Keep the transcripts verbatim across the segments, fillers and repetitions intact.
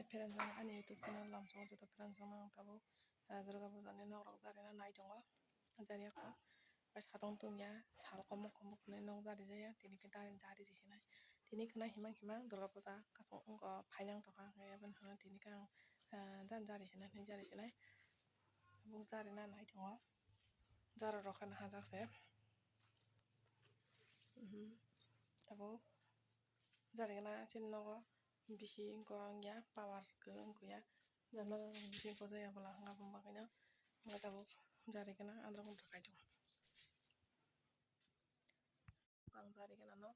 Friends rok ani YouTube channel lamsongo joto friends rok no ang tabuk, ah, Durga Puja ni nok rok jarina nai tongo. Jari kho bai satong tungya sal komo komo khwnwi nok jari jaya tini khe jari risinai. Tini khwna himang himang Durga Puja kasong wngkha phainang tongkha hwnkhe aboni hwnna tini khe ang, ah, jan jari sinai hwnwi jari sinai. Tabuk jarina nai tongo. Jara rok khe nahajak se. Mhm. Tabuk jarigwna chini nogo bisi wngkha wngya power kwrwng wngkha ya. Jana bisi wngkha jaya bwla wngkha bwma khaino wngkha tabuk jarigwna andro wngkha kaitor. Bwkang jarigwna no.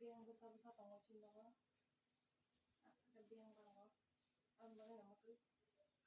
Biyang bwsa bwsa tongo chini nogo. Aswk khe biyang bango. Aboni bagwi no mwtwi khai thangwi tongkha.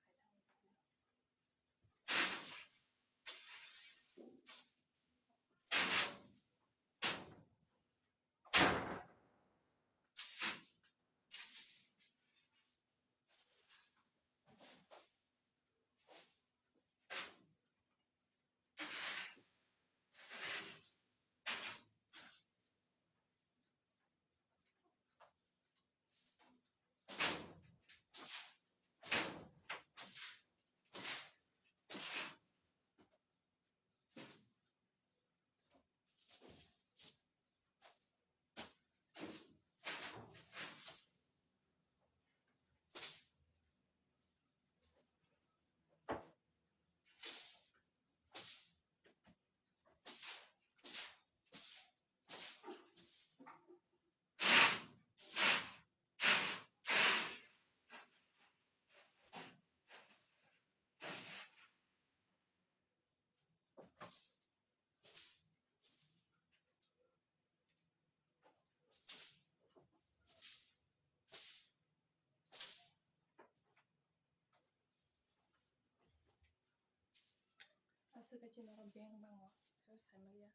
Kaisa norok beng bango, so saimaliya.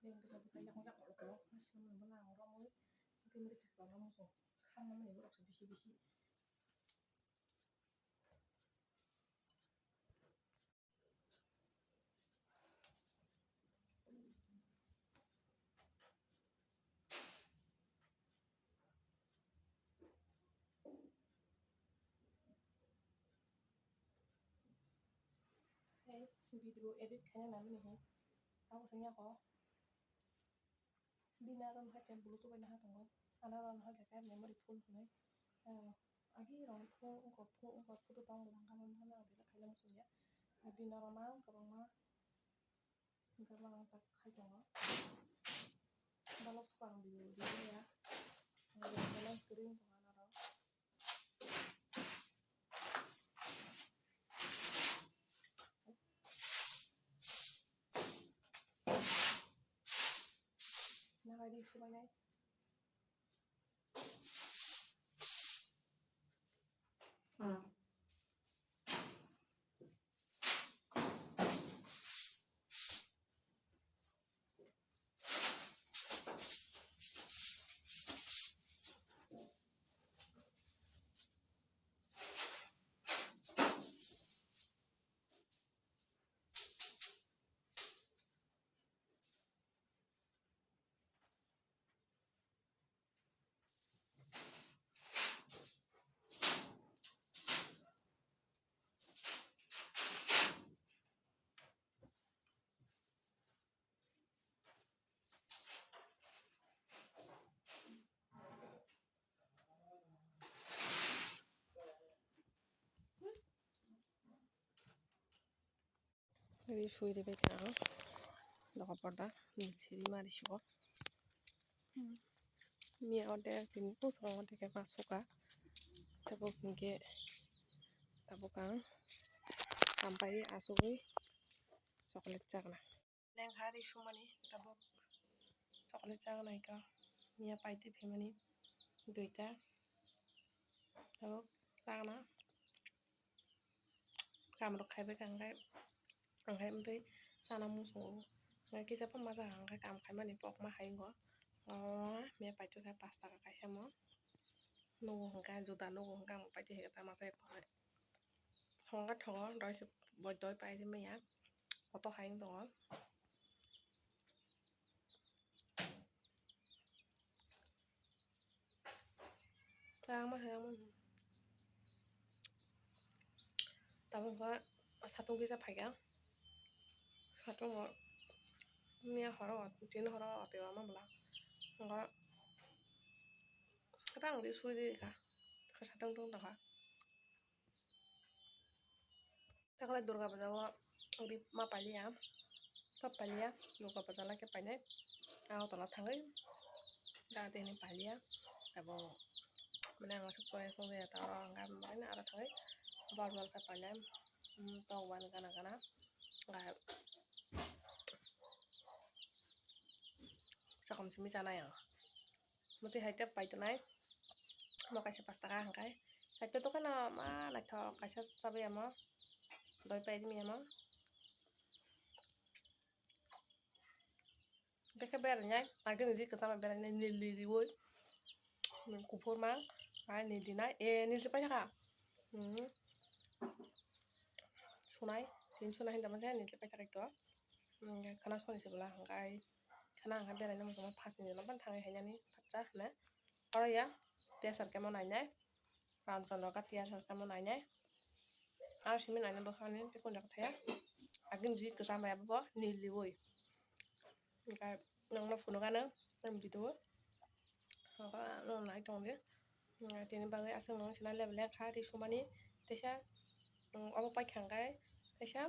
Beng bwsa bwsa yakung yakung ukulok, ma sinamani bo nang romwi. Tei mari khe swkang no muchung khamnamani borok se bisi bisi. Tei video edit khaina nangmani hai. Abo se yako. Bini aro no hai khe Bluetooth bai nahar tongo. Ano aro no hai khe memory full hwnwi. Agi rok phone wngkha, phone wngkha, photo tong bo nang kha, mano delete khaina muchung ya. Bini aro mang kwbangma. Hingke bo ang tak khai tongo. Balok swkang video video ya. Ang balance kwrwi wng tongo norok. Nagai di subainai. Ri sui ribai kha ang doga porda siri mari sugo. Miya ode tini bosong ode khe ma suka. Tabuk hinkhe tabuk ang ampai asugwi chocolate chakna. Lengkha ri sumani tabuk chocolate chakna hika miya paitwi phaimani duita. Tabuk chakna. Kamrok khaibai kha hwnkhe, hwnkhe amtwi sana muchungo. Hwnkhe kisa phano masa hwnkhe kam khaimani pokma hai wngo. O miya paitwi kha pash taka kaisa mo. Nugo hwnkhe juda nugo hwnkhe ang paitwi hai khe ta masa ekho hai. Hwnkhe thogo doi se bo doi pairi maya. Koto hai wng tongo. Tamo khe amo tabuk khe satung kisa phaikha. Satung bo miya horo tini horo watwi wama bwla. Hwnkhe rang di sui di kha. Satung tung tongkha. Takhwlai Durga Puja o ri ma pailiya, ma pailiya Durga Puja lai khe painai. Agartala thangwi da tini pailiya. Abo mane ang aswk choya song ya ta oro ang gan bai na aro thangwi bor bor khe painai. Tok ban gana gana chakhwng simi chanai ang. Motwi hai tei pai tonai. Mo kaisa pash taka hwnkhe. Chaita dokan o ma naithok kaisa chabai amo. Doi pai rimi amo. Bekhe berainai. Agini ri kwchama berainai nil nil riwi. Kuphur ma. Ai nil dinai. E nil se paithaka. Hmm. Sunai. Tin sunai hinda masa nil se paithaka ikko. Hmm. Khana soni se bwla hwnkhe. Khana ang khe beraina muchungma first ni loban thangwi hainani phatsa hwnwi. Oro ya tiyar sarkhe mo nainai. Round round rok tiyar sarkhe mo nainai. Aro simi naina bwkhani tei kung jaga thaya. Agini ri kwcham bai abo bo nil riwi. Hwnkhe nokno phunukgano ang video. Hwnkhe nokno nai tongdi. Tini bagwi aswk nung sina level kha ri sumani. Teisa obo paikha hwnkhe teisa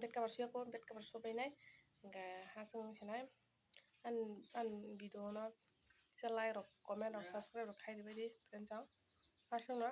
bed cover suyako, bed cover subainai. Hwnkhe aswk nung sinai. An, an video no kisa like rok, comment rok, subscribe rok khai ribaidi friends rok. Aswkno